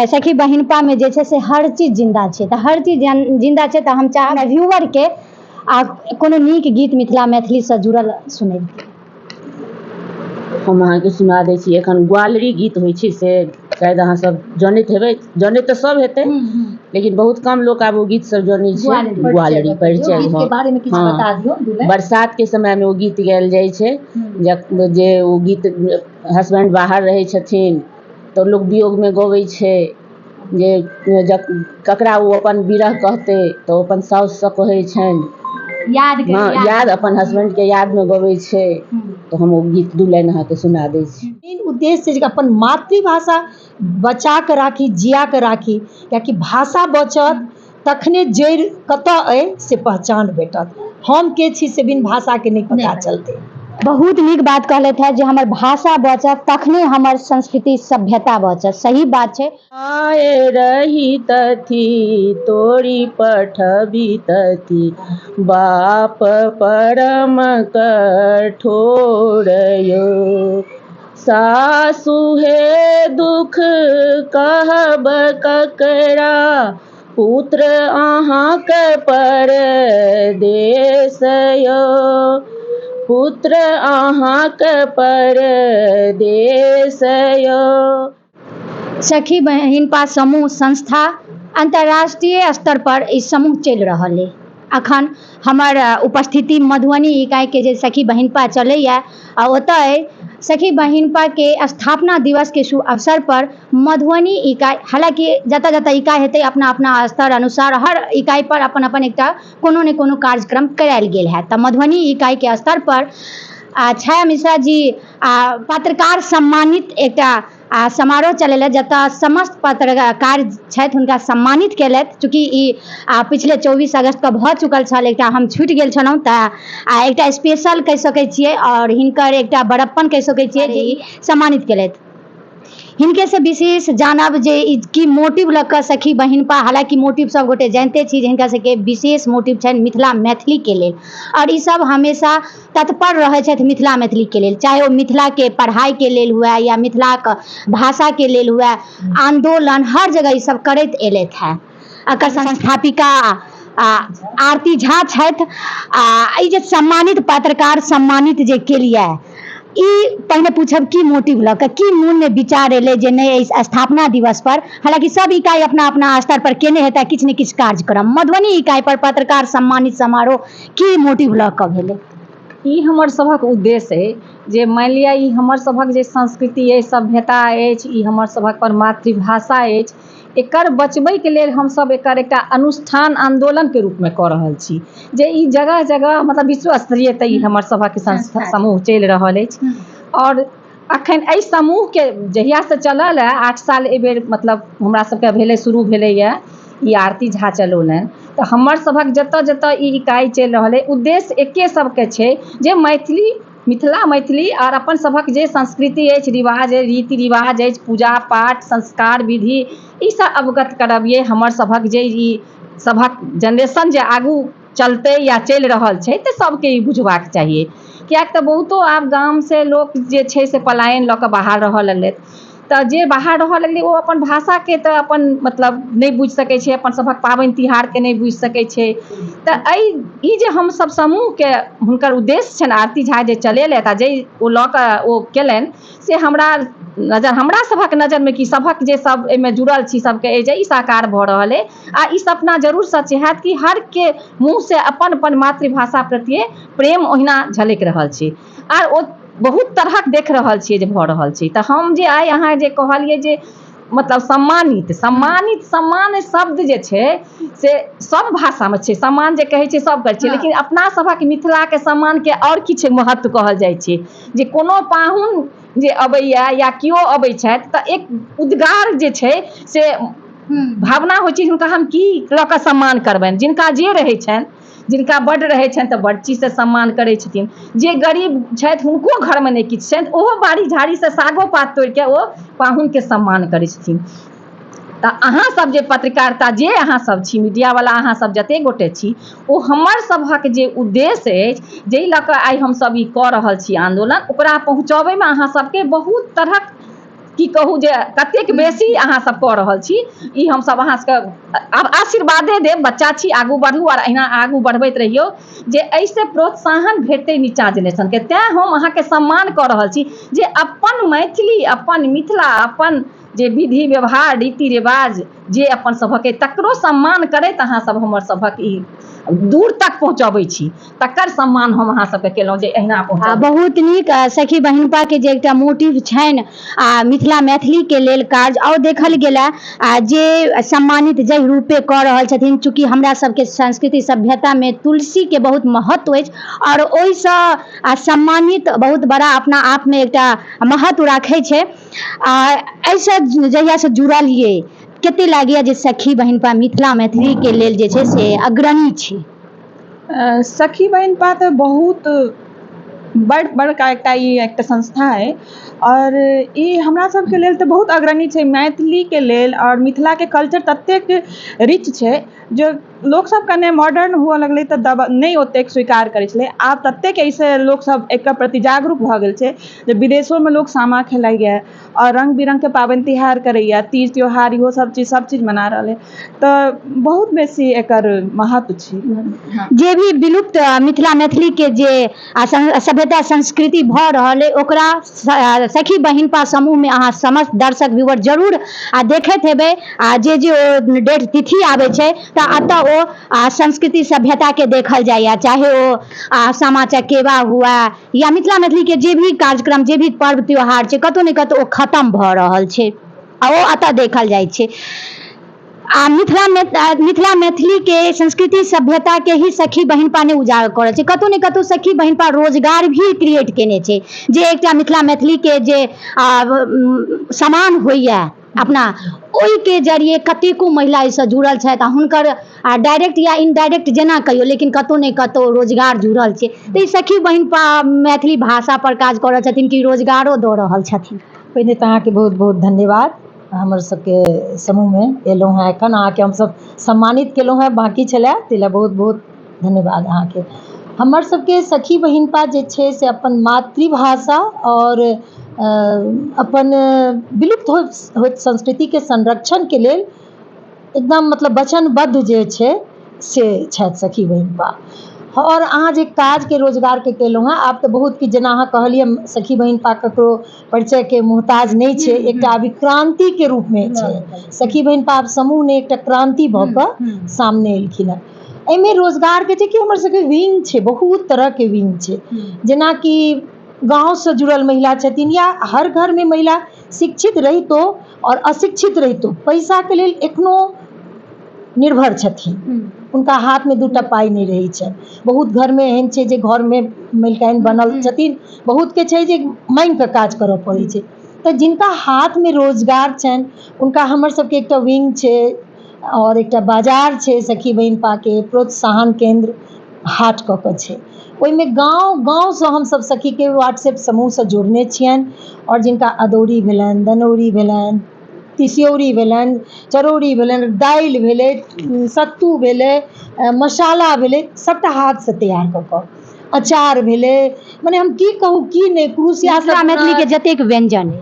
सखी बहिनपामे जे छै से हर चीज जिन्दा छै। तऽ हर चीज जिन्दा छै, तऽ हम चाहब व्यूअरके आ कोनो नीक गीत मिथिला मैथिलीसँ जुड़ल सुनैबतियै। हम अहाँके सुना दै छी। एखन ग्वालरी गीत होइ छै, से शायद अहाँ सब जनैत हेबै। जनैत तऽ सब हेतै, लेकिन बहुत कम लोक आब ओ गीत सब जनै छै। ग्वालरी परिचय, गीतके बारेमे किछु बता दियौ दू लाइन। बरसातके समयमे ओ गीत गायल जाइ छै, जे ओ गीत हसबैंड बाहर रहै छथिन तऽ लोक वियोगमे गबै छै, जे ककरा ओ अपन विरह कहतै, तऽ ओ अपन साउससँ कहै छनि। याद। हँ, याद, अपन हसबैंडके यादमे गबै छै। तऽ हम ओ गीत दू लाइन अहाँके सुना दै छी। मेन उद्देश्य जे अपन मातृभाषा बचा कऽ राखी, जिया कऽ राखी, कियाकि भाषा बचत तखने जड़ि कतऽ अइ से पहचान भेटत। हम के छी से बिन भाषाके नहि पता चलतै। बहुत नीक बात कहलथि है जे हमर भाषा बचत तखने हमर संस्कृति सभ्यता बचत। सही बात छै। आए रही तथी तोरी पठबी तथी, बाप परम कठोर यो। सासु हे दुख कहब ककरा, पुत्र अहाँके परदेश यो, पुत्र अहाँके परदेश यो। सखी बहिनपा समूह संस्था अंतर्राष्ट्रीय स्तर पर ई समूह चलि रहल अइ। अखन हमर उपस्थिति मधुबनी इकाइके जे सखी बहिनपा चलैए आ ओतय सखी बहिनपाके स्थापना दिवसके शुभ अवसर पर मधुबनी इकाइ, हालाँकि जतऽ जतऽ इकाइ हेतै अपना अपना स्तर अनुसार हर इकाइ पर अपन अपन एकटा कोनो ने कोनो कार्यक्रम करायल गेल हैत, तऽ मधुबनी इकाइके स्तर पर छाया मिश्रा जी आ पत्रकार सम्मानित एकटा आ समारोह चलेलथि, जतऽ समस्त पत्रकार छथि हुनका सम्मानित केलथि। चूँकि ई पिछले 24 अगस्तके भऽ चुकल छल, एकटा हम छुटि गेल छलहुँ, तऽ आ एकटा स्पेशल कहि सकै छियै आओर हिनकर एकटा बड़प्पन कहि सकै छियै जे ई सम्मानित केलथि। हिनके से विशेष जानब जे ई की मोटिव लऽ कऽ सखी बहिनपा, हालाँकि मोटिव सब गोटे जानिते छी जे हिनका सबके विशेष मोटिव छनि मिथिला मैथिलीके लेल, आओर ई सब हमेशा तत्पर रहै छथि मिथिला मैथिलीके लेल, चाहे ओ मिथिलाके पढ़ाइके लेल हुए या मिथिलाके भाषाके लेल हुए, आन्दोलन हर जगह ई सब करैत एलथि हेँ। एकर संस्थापिका आरती झा छथि। आ ई जे सम्मानित पत्रकार सम्मानित जे केलियै, ई पहिने पूछब की मोटिव लऽ कऽ, की मोनमे विचार एलै जे नहि एहि स्थापना दिवस पर, हालाँकि सब इकाइ अपना अपना स्तर पर केने हेतै किछु ने किछु कार्यक्रम, मधुबनी इकाइ पर पत्रकार सम्मानित समारोह की मोटिव लऽ कऽ भेलै? ई हमर सभक उद्देश्य अइ जे मानि लिअ ई हमर सभक जे संस्कृति अछि, सभ्यता अछि, ई हमर सभक अपन मातृभाषा अछि, एकर बचबैके लेल हमसब एकर एकटा अनुष्ठान आन्दोलनके रूपमे कऽ रहल छी, जे ई जगह जगह मतलब विश्व स्तरीय तऽ ई हमर सभक संस्था समूह चलि रहल अछि। आओर अखन एहि समूहके जहियासँ चलल हए 8 साल एहिबेर मतलब हमरा सबके भेलै, शुरू भेलैए, ई आरती झा चलौलनि, तऽ हमर सभक जतऽ जतऽ ई इकाइ चलि रहल अइ उद्देश्य एके सबके छै जे मैथिली, मिथिला मैथिली आओर अपन सभक जे संस्कृति अछि, रिवाज अछि, रीति रिवाज अछि, पूजा पाठ संस्कार विधि, ई सब अवगत करबियै। हमर सभक जे ई सभक जेनरेशन जे आगू चलतै या चलि रहल छै तऽ सबके ई बुझबाक चाहिए, किएक तऽ बहुतो आब गामसँ लोक जे छै से पलायन लऽ कऽ बाहर रहऽ लगलै, तऽ जे बाहर रहऽ लगलै ओ अपन भाषाके तऽ अपन मतलब नहि बुझि सकै छै, अपन सभक पाबनि तिहारके नहि बुझि सकै छै। तऽ एहि ई जे हमसब समूहके हुनकर उद्देश्य छनि, आरती झा जे चलेलथि आ जे ओ लऽ कऽ ओ केलनि, से हमरा नजर, हमरा सभक नजरमे कि सभक जे सब एहिमे जुड़ल छी सबके एहि जे ई साकार भऽ रहल अइ आ ई सपना जरूर सच हैत कि हरके मुँहसँ अपन अपन मातृभाषा प्रति प्रेम ओहिना झलकि रहल छै आर ओ बहुत तरहक देख रहल छियै जे भऽ रहल छै। तऽ हम जे आइ अहाँ जे कहलियै जे मतलब सम्मानित, सम्मानित, सम्मान शब्द जे छै से सब भाषामे छै, सम्मान जे कहै छै सब करै छै, लेकिन अपना सभक मिथिलाके सम्मानके आओर किछु महत्व कहल जाइ छै जे कोनो पाहुन जे अबैया या केओ अबै छथि तऽ एक उद्गार जे छै से भावना होइ छै हुनका हम की लऽ कऽ सम्मान करबनि। जिनका जे रहै छनि, जिनका बड्ड रहै छनि तऽ बड्ड चीजसँ सम्मान करै छथिन, जे गरीब छथि हुनको घरमे नहि किछु छनि ओहो बाड़ी झाड़ीसँ सागो पात तोड़िके ओ पाहुनके सम्मान करै छथिन। तऽ अहाँ सब जे पत्रकारिता जे अहाँ सब छी, मीडियावला अहाँ सब जतेक गोटे छी, ओ हमर सभक जे उद्देश्य अछि जाहि लऽ कऽ आइ हमसब ई कऽ रहल छी आन्दोलन, ओकरा पहुँचबैमे अहाँ सबके बहुत तरहक की कहू जे कतेक बेसी अहाँ सब कऽ रहल छी। ई हमसब अहाँ सबके आब आशीर्वादे देब, बच्चा छी, आगू बढ़ू आओर अहिना आगू बढ़बैत रहियौ, जे एहिसँ प्रोत्साहन भेटतै नीचाँ जेनरेशनके। तैँ हम अहाँके सम्मान कऽ रहल छी जे अपन मैथिली, अपन मिथिला, अपन जे विधि व्यवहार रीति रिवाज जे अपन सभक अइ तकरो सम्मान करैत अहाँ सब हमर सभक ई दूर तक पहुँचबै छी, तकर सम्मान हम अहाँ सबके केलहुँ जे एहिना पहुँचब। बहुत नीक। सखी बहिनपाके जे एकटा मोटिव छनि आ मिथिला मैथिलीके लेल कार्य आओर देखल गेला आ जे सम्मानित जाहि रूपे कऽ रहल छथिन, चूँकि हमरा सबके संस्कृति सभ्यतामे तुलसीके बहुत महत्व अछि आओर ओहिसँ सम्मानित बहुत बड़ा अपना आपमे एकटा महत्व राखै छै। आ एहिसँ जहियासँ जुड़लियै कते लागैए जे सखी बहिनपा मिथिला मैथिलीके लेल जे छै से अग्रणी छै? सखी बहिनपा तऽ बहुत बड़ बड़का एकटा ई एकटा संस्था अइ आओर ई हमरा सबके लेल तऽ बहुत अग्रणी छै मैथिलीके लेल। आओर मिथिलाके कल्चर ततेक रिच छै जे लोकसब कने मॉडर्न हुअ लगलै तऽ दब नहि ओतेक स्वीकार करै छलै। आब ततेक एहिसँ लोकसब एकर प्रति जागरूक भऽ गेल छै जे विदेशोमे लोक सामा खेलाइए आओर रङ्ग बिरङ्गके पाबनि तिहार करैए, तीज त्योहार इहो सब चीज सब चीज मना रहल अइ। तऽ बहुत बेसी एकर महत्व छै। जे भी विलुप्त मिथिला मैथिलीके जे सभ्यता संस्कृति भऽ रहल अइ ओकरा सखी बहिनपा समूहमे अहाँ समस्त दर्शक व्यूअर जरूर आ देखैत हेबै। आ जे जे ओ डेट तिथि आबै छै तऽ एतऽ ओ संस्कृति सभ्यताके देखल जाइए, चाहे ओ सामा चकेवा हुए या मिथिला मैथिलीके जे भी कार्यक्रम, जे भी पर्व त्योहार छै, कतहु ने कतहु ओ खतम भऽ रहल छै आ ओ एतऽ देखल जाइ छै। आ मिथिला मैथिलीके संस्कृति सभ्यताके ही सखी बहिनपा नहि उजागर कऽ रहल छै, कतहु ने कतहु सखी बहिनपा रोजगार भी क्रिएट केने छै, जे एकटा मिथिला मैथिलीके जे सामान होइए अपना ओहिके जरिए कतेको महिला एहिसँ जुड़ल छथि आ हुनकर डायरेक्ट या इनडायरेक्ट जेना कहियौ लेकिन कतहु ने कतहु रोजगार जुड़ल छै। तऽ ई सखी बहिनपा मैथिली भाषा पर काज कऽ रहल छथिन कि रोजगारो दऽ रहल छथिन? पहिने तऽ अहाँके बहुत बहुत धन्यवाद, हमर सबके समूहमे एलहुँ हेँ। एखन अहाँके हमसब सम्मानित केलहुँ हेँ, बाँकी छलै, ताहि लए बहुत बहुत धन्यवाद अहाँके। हमर सबके सखी बहिनपा जे छै से अपन मातृभाषा आओर अपन विलुप्त होइत संस्कृतिके संरक्षणके लेल एकदम मतलब वचनबद्ध जे छै से छथि सखी बहिनपा। आओर अहाँ जे काजके रोजगारके केलहुँ हेँ, आब तऽ बहुत किछु जेना अहाँ कहलियै सखी बहिनपा ककरो परिचयके मोहताज नहि छै, एकटा अभी क्रान्तिके रूपमे छै सखी बहिनपा। आब समूह नहि, एकटा क्रान्ति भऽ कऽ सामने एलखिन हेँ। एहिमे रोजगारके छै कि हमर सबके विंग छै, बहुत तरहके विंग छै, जेनाकि गाँवसँ जुड़ल महिला छथिन या हर घरमे महिला शिक्षित रहितो आओर अशिक्षित रहितो पैसाके लेल एखनो निर्भर छथिन, हुनका हाथमे दूटा पाइ नहि रहै छनि। बहुत घरमे एहन छै जे घरमे मलिकाइन बनल छथिन, बहुतके छै जे माँगिकऽ काज करऽ पड़ै छै। तऽ जिनका हाथमे रोजगार छनि हुनका हमर सबके एकटा विंग छै आओर एकटा बाजार छै सखी बहिनपाके प्रोत्साहन केन्द्र हाट कऽ कऽ छै, ओहिमे गाँव गाँवसँ हमसब सखीके व्हाट्सएप समूहसँ जोड़ने छियनि। आओर जिनका अदौरी भेलनि, दनौरी भेलनि, तिसियौरी भेलनि, चरौरी भेलनि, दालि भेलै, सत्तू भेलै, मसाला भेलै, सबटा हाथसँ तैयार कऽ कऽ अचार भेलै, मने हम की कहू की नहि, क्रूसिया मिथिला मैथिलीके जतेक व्यञ्जन अइ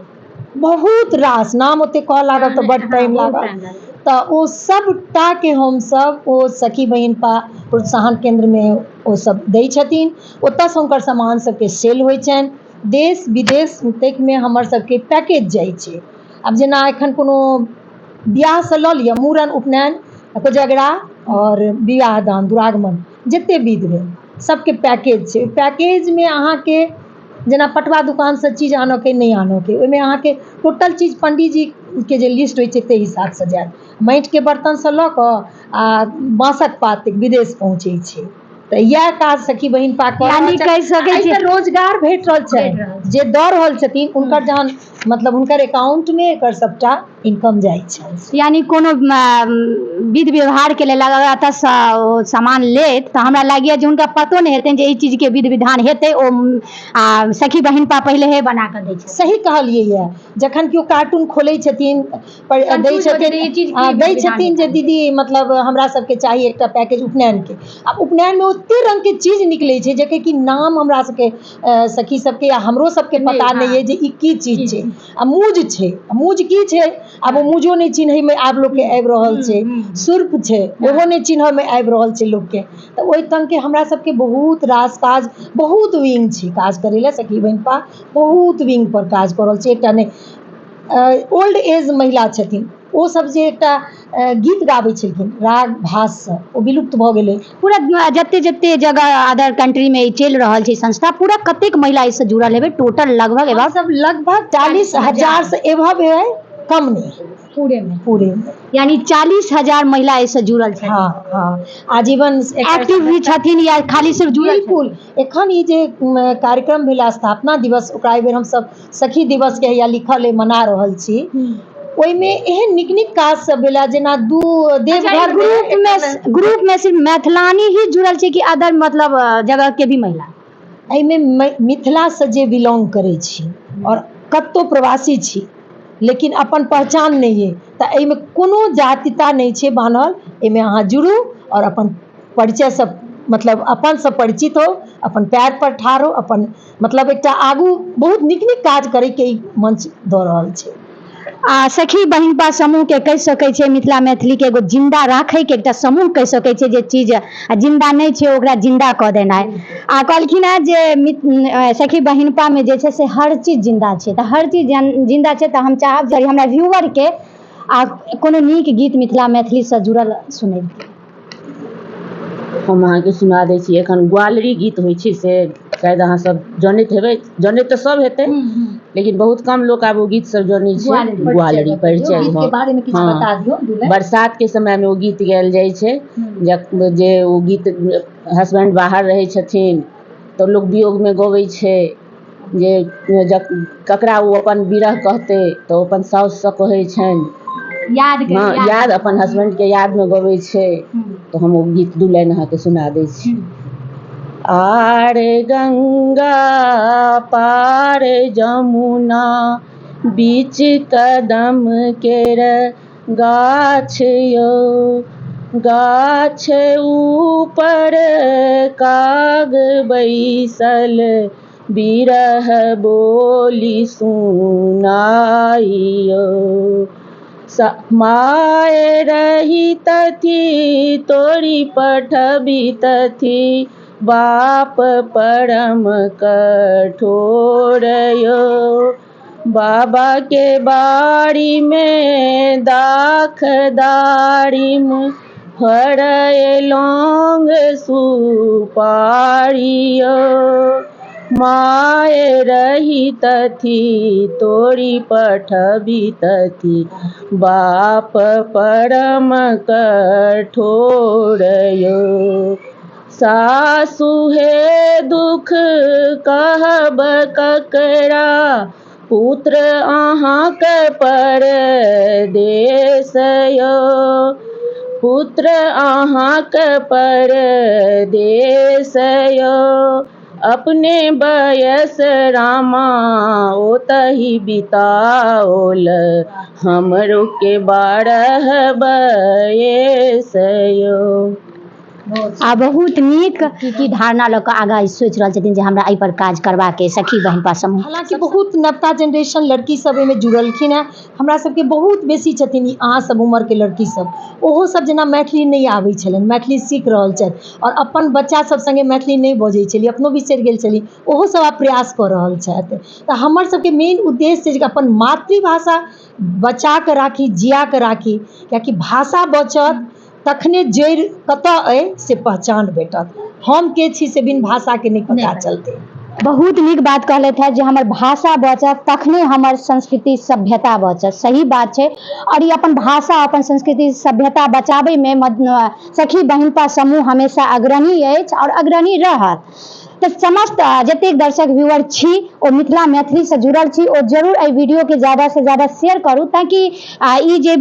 बहुत रास नाम ओते कहऽ लागब तऽ बड्ड टाइम लागत। तऽ ओ सबटाके हमसब ओ सखी बहिनपा प्रोत्साहन केन्द्रमे ओ सब दै छथिन, ओतऽसँ हुनकर सामान सबके सेल होइ छनि। देश विदेश तकमे हमर सबके पैकेज जाइ छै। आब जेना एखन कोनो बियाहसँ लऽ लिअ, मूड़न, उपनयन, कोजगरा आओर बियाह दान, दुरागमन, जते विध भेल सबके पैकेज छै। पैकेजमे अहाँके जेना पटवा दोकानसँ चीज आनऽके नहि आनऽके, ओहिमे अहाँके टोटल चीज पंडीजीके जे लिस्ट होइ छै ताहि हिसाबसँ जायत। माटिके बर्तनसँ लऽ कऽ आ बाँसक पात विदेश पहुँचै छै। तऽ इएह काज सखी बहिनपा कऽ रहल छथि। रोजगार भेट रहल छै जे दऽ रहल छथिन हुनकर, जहन मतलब हुनकर अकाउंटमे एकर सबटा इनकम जाइ छै। यानी कोनो विध व्यवहारके लेल अगर एतऽसँ ओ सामान लेत तऽ हमरा लागैए जे हुनका पतो नहि हेतनि जे एहि चीजके विध विधान हेतै, ओ आ सखी बहिनपा पहिलेहे बना कऽ दै छै। सही कहलियै यऽ। जखन केओ कार्टून खोलै छथिन, दै छथिन, दै छथिन जे दीदी मतलब हमरा सबके चाही एकटा पैकेज उपनयनके। आब उपनयनमे ओते रङ्गके चीज निकलै छै जकर कि नाम हमरा सबके सखी सबके या हमरो सबके पता नहि अइ जे ई की चीज छै। आ मूज छै, मूज की छै आब ओ मूजो नहि चिन्हैमे आब लोकके आबि रहल छै, सुर्प छै ओहो नहि चिन्हऽमे आबि रहल छै लोकके। तऽ ओहि ढङ्गके हमरा सबके बहुत रास काज, बहुत विंग छै काज करै लए। सखी बहिनपा बहुत विंग पर काज कऽ रहल छै। एकटा नहि ओल्ड एज महिला छथिन, ओ सब जे एकटा गीत गाबै छलखिन राग भाससँ, ओ विलुप्त भऽ गेलै। पूरा जते जते जगह अदर कंट्री में ई चलि रहल छै संस्था, पूरा कतेक महिला एहिसँ जुड़ल हेबै टोटल लगभग एबव? सब लगभग 40,000 से एबव है, कम नहि। पूरे में? पूरे में। यानी 40,000 महिला एहिसँ जुड़ल छथिन। हँ, आजीवन एक्टिव भी छथिन या खाली सिर्फ जुड़ल छथिन? बिल्कुल। एखन ई जे कार्यक्रम भेला स्थापना दिवस, ओकरा एहि बेर हमसब सखी दिवस के या लिखल अइ मना रहल छी। ओहिमे एहन नीक नीक काज सब भेला जेना दू देवघर ग्रुप में सिर्फ मैथिलानी ही जुड़ल छै कि अदर मतलब जगह के भी महिला? एहिमे मिथिलासँ जे बिलोंग करै छी आओर कतहु प्रवासी छी लेकिन अपन पहचान नहि अइ, तऽ एहिमे कोनो जातिता नहि छै बान्हल। एहिमे अहाँ जुड़ू आओर अपन परिचयसँ मतलब अपनसँ परिचित हो, अपन पैर पर ठाढ़ हो, अपन मतलब एकटा आगू बहुत नीक नीक काज करैके ई मंच दऽ रहल छै। आ सखी बहिनपा समूहके कहि सकै छै मिथिला मैथिलीके एगो जिन्दा राखैके एकटा समूह कहि सकै छै, जे चीज आ जिन्दा नहि छै ओकरा जिन्दा कऽ देनाइ। आ कहलखिन हेँ जे सखी बहिनपामे जे छै से हर चीज जिन्दा छै, तऽ हर चीज जिन्दा छै। तऽ हम चाहब जे हमरा व्यूअरके आ कोनो नीक गीत मिथिला मैथिलीसँ जुड़ल सुनैबतियै। हम अहाँके सुना दै छी। एखन ग्वालरी गीत होइ छै, से शायद अहाँ सब जनैत हेबै। जनैत तऽ सब हेतै, लेकिन बहुत कम लोक आब ओ गीत सब जनै छै। ग्वालरी परिचय। गीतके बारेमे किछु बता दियौ दू लाइन। बरसातके समयमे ओ गीत गायल जाइ छै। जे ओ गीत हसबैंड बाहर रहै छथिन तऽ लोक वियोगमे गबै छै जे ककरा ओ अपन विरह कहतै, तऽ ओ अपन साउससँ कहै छनि। याद। हँ, याद, अपन हसबैंडके यादमे गबै छै। तऽ हम ओ गीत दू लाइन अहाँके सुना दै छी। आर गंगा पार जमुना बीच कदम केर गाछ यौ, गाछ ऊपर काग बैसल बिरह बोली सुनाइयौ। My रहितथि तोरी पठबितथि, बाप परम कठोर यौ। बाबाके बाड़ीमे दाख दारिम फड़ै लौंग सुपारी यौ। My रहितथि तोरी पठबितथि, बाप परम कठोर यौ। सासु हे दुख कहब ककरा, पुत्र अहाँके परदेश यौ। पुत्र अहाँके परदेश यौ। अपने बयस रामा ओतहि बिताओल, हमरो के 12 बयस यौ। आ बहुत नीक। की की धारणा लऽ कऽ आगाँ ई सोचि रहल छथिन जे हमरा एहिपर काज करबाक अइ सखी बहिनपा समूह? हालाँकि बहुत नवका जेनरेशन लड़की सब एहिमे जुड़लखिन हेँ। हमरा सबके बहुत बेसी छथिन ई अहाँ सब उमरके लड़की सब, ओहो सब जेना मैथिली नहि आबै छलनि, मैथिली सीख रहल छथि। आओर अपन बच्चा सब सङ्गे मैथिली नहि बजै छलियै, अपनो बिसरि गेल छलियै, ओहो सब आब प्रयास कऽ रहल छथि। तऽ हमर सबके मेन उद्देश्य छै जे अपन मातृभाषा बचा कऽ राखी, जिया कऽ राखी, कियाकि भाषा बचत तखने जड़ि कतऽ अइ से पहचान भेटत। हम के छी से बिन भाषाके नहि पता चलतै। बहुत नीक बात कहलथि हेँ जे हमर भाषा बचत तखने हमर संस्कृति सभ्यता बचत। सही बात छै। आओर ई अपन भाषा, अपन संस्कृति सभ्यता बचाबैमे सखी बहिनपा समूह हमेशा अग्रणी अछि आओर अग्रणी रहत। तऽ समस्त जतेक दर्शक व्यूअर छी, ओ मिथिला मैथिलीसँ जुड़ल छी, ओ जरूर एहि वीडियोके ज्यादासँ ज्यादा शेयर करू, ताकि ई जे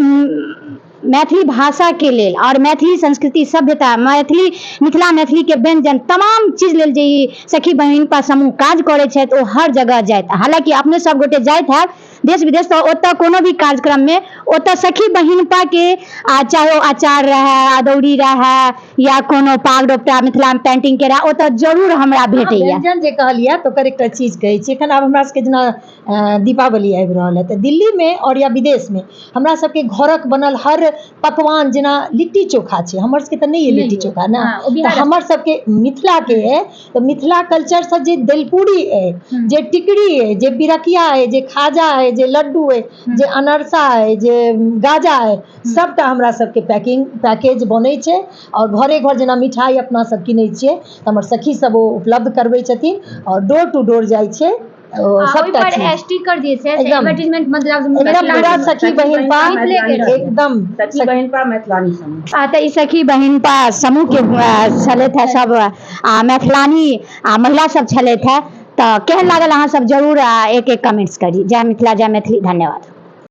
मैथिली भाषाके लेल आओर मैथिली संस्कृति सभ्यता, मैथिली मिथिला मैथिलीके व्यञ्जन, तमाम चीज लेल जे ई सखी बहिनपा समूह काज करै छथि, ओ हर जगह जाइत। हालाँकि अपने सब गोटे जाइत हैब। देश विदेश, तऽ ओतऽ कोनो भी कार्यक्रममे ओतऽ सखी बहिनपाके आ चाहे ओ अचार रहए, अदौरी रहए या कोनो पाग दोपटा मिथिला पेंटिंगके रहए, ओतऽ जरूर हमरा भेटैया। व्यंजन जे कहलियै तऽ ओकर एकटा चीज कहै छी। एखन आब हमरा सबके जेना दीपावली आबि रहल है, तऽ दिल्लीमे आओर या विदेशमे हमरा सबके घरक बनल हर पकवान, जेना लिट्टी चोखा छै, हमर सबके तऽ नहि अइ लिट्टी चोखा ने, हँ, ओ तऽ बिहारक। हमर सबके मिथिलाके अइ, तऽ मिथिला कल्चरसँ जे दलिपूरी अइ, जे टिकरी अइ, जे पिरकिया अइ, जे खाजा अइ, जे लड्डू अइ, जे अनरसा अइ, जे गाजा अइ, सबटा हमरा सबके पैकिंग पैकेज बनै छै आओर घरे घर जेना मिठाइ अपना सब किनै छियै, तऽ हमर सखी सब ओ उपलब्ध करबै छथिन आओर डोर टू डोर जाइ छै ओ आ सबटा ओहिपर चीज। स्टिकर जे छै से एकदम। एडवर्टीजमेंट मतलब एकदम पूरा सखी बहिनपा मिथिलेके रहै। एकदम सखी बहिनपा मैथिलानी समूह। आ तऽ ई सखी बहिनपा समूहके छलथि हेँ सब, आ मैथिलानी आ महिला सब छलथि हेँ। तऽ केहन लागल अहाँ सब जरूर एक एक कमेंट्स करी। जय मिथिला, जय मैथिली, धन्यवाद।